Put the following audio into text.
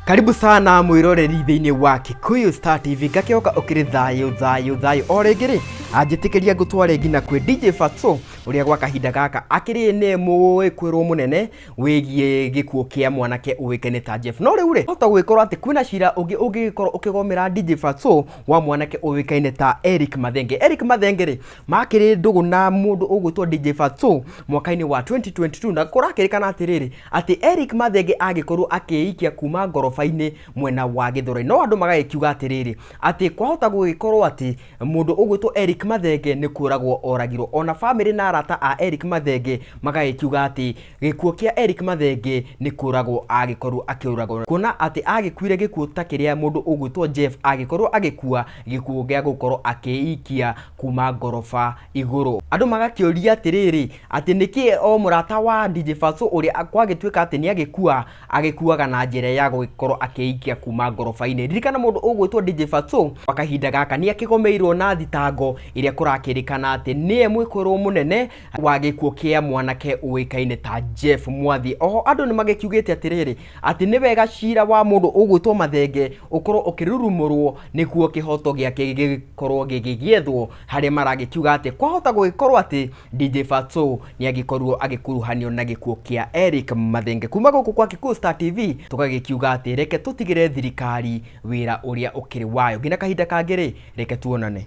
Karibu sana mwiroreri thĩinĩ wa Kikuyu Star TV, ngakĩhoka ũkĩrĩ thayũ thayũ thayũ. O rĩngĩ rĩ, anjĩtĩkĩria ngũtware nginya kwĩ DJ Fatso ũrĩa gwa kahinda gaka akĩrĩ nĩ mũĩkwĩrwo mũnene wĩgiĩ gĩkuũ kĩa mwanake ũĩkaine ta Jeff. No rĩu rĩ, hota gũgĩkorwo atĩ kwĩna cira ũngĩ ũngĩgĩkorwo ũkĩgomera DJ Fatso wa mwanake ũĩkaine ta Eric Mathenge. Eric Mathenge rĩ, makĩrĩ ndũgũ na mũndũ ũgwĩtwo DJ Fatso mwaka-inĩ wa 2022, na kũrakĩrĩkana atĩrĩrĩ atĩ Eric Mathenge agĩkorwo akĩikia kuma ngoroba-inĩ mwena wa Gĩthũrai. No andũ magagĩkiuga atĩrĩrĩ atĩ kwahota gũgĩkorwo atĩ mũndũ ũgwĩtwo Eric Mathenge nĩ kũragwo oragirwo. Ona famĩlĩ na arata a Eric Mathenge magagĩkiuga atĩ gĩkuũ kĩa Eric Mathenge nĩ kũragwo agĩkorwo akĩũragwo, kuona atĩ agĩkuire gĩkuũ ta kĩrĩa mũndũ ũgwĩtwo Jeff agĩkorwo agĩkua gĩkuũ gĩa gũkorwo akĩikia kuma ngoroba igũrũ. Andũ magakĩũria atĩrĩrĩ atĩ nĩkĩ o mũrata wa DJ Fatso ũrĩa kwagĩtuĩka atĩ nĩ agĩkua agĩkuaga na njĩra ya gũgĩkorwo akĩikia kuma ngoroba-inĩ. Ririkana mũndũ ũgwĩtwo DJ Fatso kwa kahinda gaka nĩ akĩgomeirwo na thitango ĩrĩa kũrakĩrĩkana atĩ nĩye mwĩkũĩrwo mũnene wa gĩkuũ kĩa mwanake ũĩkaine ta Jeff Mwathi. Oho andũ nĩ magĩkiugĩte atĩrĩrĩ atĩ nĩ wega cira wa mũndũ ũgwĩtwo Mathenge ũkorwo ũkĩrurumũrwo nĩguo kĩhoto gĩake gĩkorwo gĩgĩgĩethwo, harĩa maragĩkiuga atĩ kwahota gũgĩkorwo atĩ DJ Fatso nĩ angĩkorwo agĩkuruhanio na gĩkuũ kĩa Eric Mathenge. Kuma gũkũ kwa Kikuyu Star TV tũgagĩkiuga atĩ reke tũtigĩre thirikari wĩra ũrĩa ũkĩrĩ wayo. Nginya kahinda kangĩ rĩ, reke tuonane.